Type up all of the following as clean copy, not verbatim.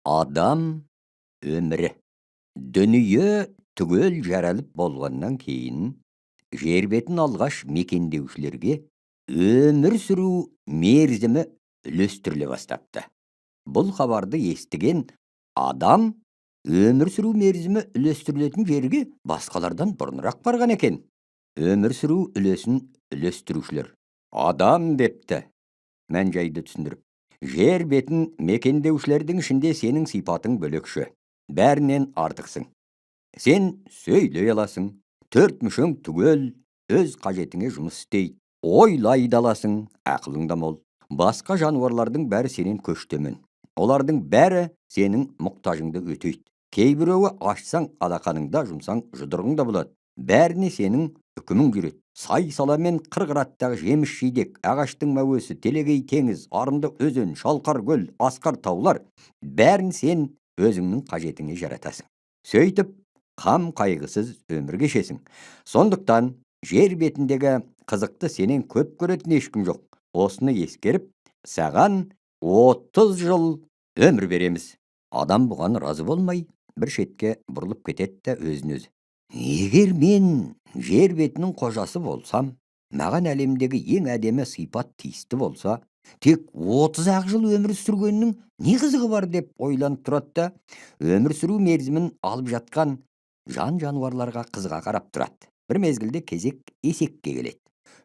Адам өмірі. Дүние түгел жаралып болғаннан кейін жер бетін алғаш мекендеушілерге өмір сүру мерзімі үлестіріле бастапты. Бұл хабарды естіген адам өмір сүру мерзімі үлестірілетін жерге басқалардан бұрынырақ барған екен. Өмір сүру үлесін үлестірушілер: «Адам, – депті мән-жайды түсіндіріп, – жер бетін мекендеушілердің ішінде сенің сипатың бөлекше, бәрінен артықсың. Сен сөйлей аласың, төрт мүшең түгел өз қажетіңе жұмыс істейді, ойлай да аласың, ақылың да мол. Басқа жануарлардың бәрі сенен көш төмен. Олардың бәрі сенің мұқтажыңды өтейді. Кейбіреуі ашсаң алақаныңда, жұмсаң жұдырығыңда болады. Бәріне сенің үкімің жүреді. Сай сала мен қыр қыраттағы жеміс жидек, ағаштың мәуесі, телегей теңіз, арынды өзен, шалқар көл, асқар таулар, бәрін сен өзіңнің қажетіңе жаратасың. Сөйтіп қам қайғысыз өмір кешесің. Сондықтан жер бетіндегі қызықты сенен көп көретін ешкім жоқ. Осыны ескеріп, саған 30 жыл өмір береміз». Адам бұған разы болмай, бір шетке бұрылып кетеді де, өзін өзі: «Егер мен жер бетінің қожасы болсам, маған әлемдегі ең әдемі сипат тиісті болса, тек 30-ақ жыл өмір сүргеннің не қызығы бар?» – деп ойланып тұрады да, өмір сүру мерзімін алып жатқан жан жануарларға қызыға қарап тұрады. Бір мезгілде кезек есекке келеді.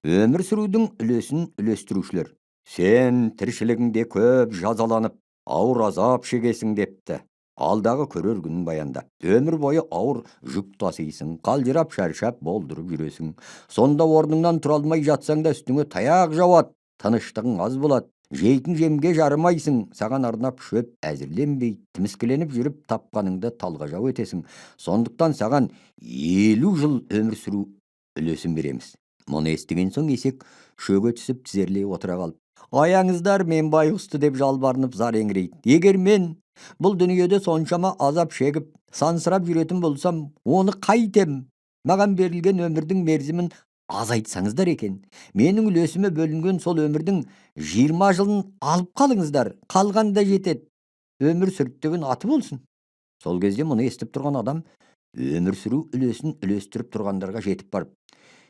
Өмір сүрудің үлесін үлестірушілер: «Сен тіршілігіңде көп жазаланып, ауыр азап шегесің», – депті алдағы көрер күнін баяндап. «Өмір бойы ауыр жүк тасисың, қалжырап, шаршап, болдырып жүресің. Сонда орныңнан тұра алмай жатсаң да, үстіңе таяқ жауады. Тыныштығың аз болады, жейтін жемге жарымайсың, саған арнап шөп әзірленбейді. Тіміскіленіп жүріп, тапқаныңды талғажау етесің. Сондықтан саған 50 жыл өмір сүру үлесін береміз». Мұны естіген соң есек шөге түсіп, тізерлей отыра қалып: «Аяңыздар мен байғұсты», – деп жалбарынып, зар еңірейді. «Егер мен бұл дүниеде соншама азап шегіп, сансырап жүретін болсам, оны қайтем? Маған берілген өмірдің мерзімін азайтсаңыздар екен. Менің үлесіме бөлінген сол өмірдің 20 жылын алып қалыңыздар, қалған да жетеді, өмір сүрттігін аты болсын». Сол кезде мұны естіп тұрған адам өмір сүру үлесін үлестіріп тұрғандарға жетіп барып: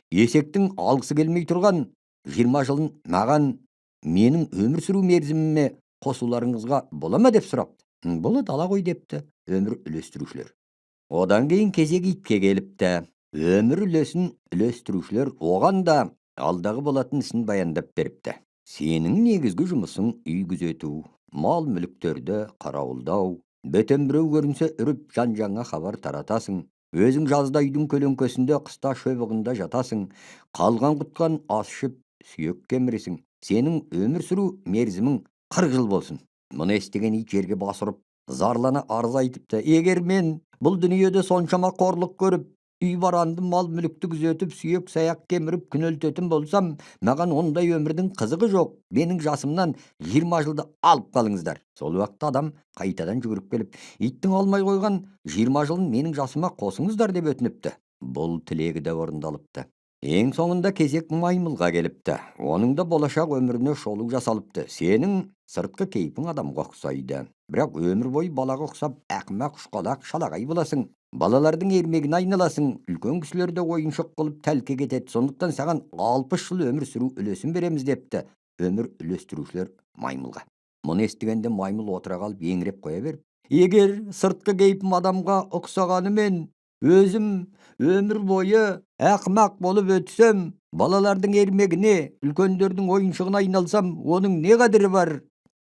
«Есектің алғысы келмей тұрған 20 жылын маған, менің өмір сүру мерзіміме қосуларыңызға бола ма?» – деп сұрапты. «Болады, ала ғой», – депті өмір үлестірушілер. Одан кейін кезек итке келіпті. Өмір үлесін үлестірушілер оған да алдағы болатын ісін баяндап беріпті. «Сенің негізгі жұмысың – үй күзету, мал мүліктерді қарауылдау. Бөтен біреу көрінсе, үріп, жан жағыңа хабар таратасың. Өзің жазда үйдің көлеңкесінде, қыста шөп ығында жатасың. Қалған құтқан ас ішіп, сүйек кеміресің. Сенің өмір сүру мерзімің 40 жыл болсын». Мұны естіген ит жерге бас ұрып, зарлана арыз айтыпты: «Егер мен бұл дүниеде соншама қорлық көріп, үй баранды, мал мүлікті күзетіп, сүйек саяқ кеміріп күнелтетін болсам, маған ондай өмірдің қызығы жоқ. Менің жасымнан 20 жылды алып қалыңыздар». Сол уақытта адам қайтадан жүгіріп келіп: «Иттің алмай қойған 20 жылын менің жасыма қосыңыздар», – деп өтініпті. Бұл тілегі де орындалыпты. Ең соңында кезек маймылға келіпті. Оның да болашақ өміріне шолу жасалыпты. «Сенің сыртқы кейпің адамға ұқсайды, бірақ өмір бойы балаға ұқсап, ақымақ, ұшқалақ, шалағай боласың. Балалардың ермегіне айналасың, үлкен кісілер де ойыншық қылып тәлкек етеді. Сондықтан саған 60 жыл өмір сүру үлесін береміз», – депті өмір үлестірушілер маймылға. Мұны естігенде маймыл отыра қалып, еңіреп қоя беріп: «Егер сыртқы кейпім адамға ұқсағанымен, өзім өмір бойы ақымақ болып өтсем, балалардың ермегіне, үлкендердің ойыншығына айналсам, оның не қадірі бар?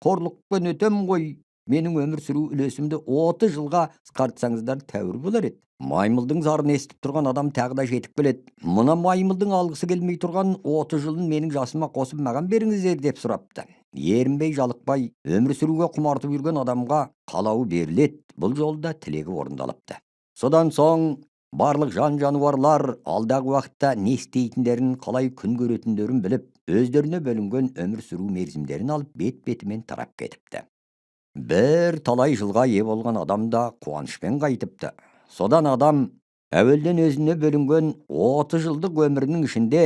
Қорлықпен өтем ғой. Менің өмір сүру үлесімді 30 жылға қысқартсаңыздар, тәуір болар еді». Маймылдың зарын естіп тұрған адам тағы да жетіп келеді. «Мына маймылдың алғысы келмей тұрған 30 жылын менің жасыма қосып, маған беріңіздер», – деп сұрапты. Ерінбей жалықпай өмір сүруге құмартып жүрген адамға қалауы беріледі. Бұл жолы да тілегі орындалыпты. Содан соң барлық жан жануарлар алдағы уақытта не істейтіндерін, қалай күн көретіндерін біліп, өздеріне бөлінген өмір сүру мерзімдерін алып, бет бетімен тарап кетіпті. Бір талай жылға ие болған адам да қуанышпен қайтыпты. Содан адам әуелден өзіне бөлінген 30 жылдық өмірінің ішінде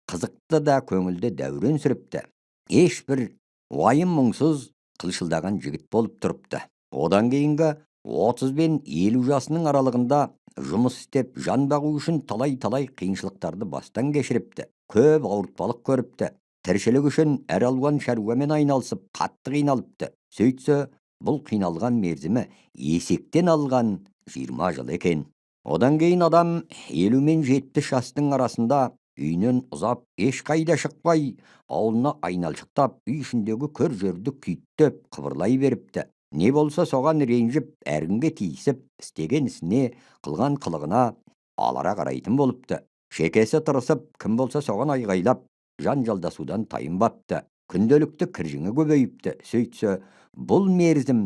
қызықты да көңілді дәурен сүріпті. Ешбір уайым мұңсыз қылшылдаған жігіт болып тұрыпты. Одан кейінгі 30 бен 50 жасының аралығында жұмыс істеп, жан бағу үшін талай-талай қиыншылықтарды бастан кешіріпті, көп ауыртпалық көріпті, тіршілік үшін әр алуан шаруамен айналысып, қатты қиналыпты. Сөйтсе, бұл қиналған мерзімі есектен алған 20 жыл екен. Одан кейін адам 50 мен 70 жастың арасында үйінен ұзап ешқайда шықпай, ауылына айналшықтап, үй ішіндегі көр жерді күйттеп, қыбырлай беріпті. Не болса соған ренжіп, әркімге тиісіп, істеген ісіне, қылған қылығына алара қарайтын болыпты. Шекесі тырысып, кім болса соған айғайлап, жанжалдасудан тайынбапты. Күнделікті кіржіңі көбейіпті. Сөйтсе, бұл мерзім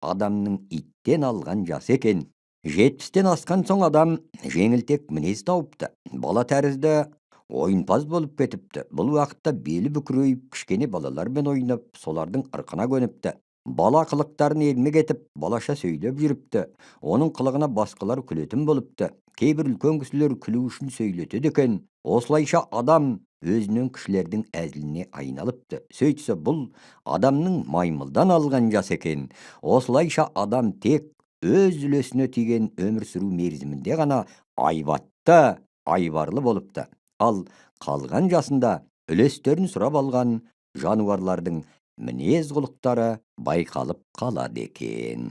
адамның иттен алған жасы екен. 70-тен асқан соң адам жеңілтек мінез тауыпты. Бала тәрізді ойынпаз болып кетіпті. Бұл уақытта белі бүкірейіп, кішкене балалармен ойнап, солардың ырқына көніпті. Бала қылықтарын ермек етіп, балаша сөйлеп жүріпті. Оның қылығына басқалар күлетін болыпты. Кейбір үлкен кісілер күлу үшін сөйлетеді екен. Осылайша адам өзінен кішілердің әзіліне айналыпты. Сөйтсе, бұл адамның маймылдан алған жасы екен. Осылайша адам тек өз үлесіне тиген өмір сүру мерзімінде ғана айбатты, айбарлы болыпты. Ал қалған жасында үлестерін сұрап алған жануарлардың мінез құлықтары байқалып қалады екен.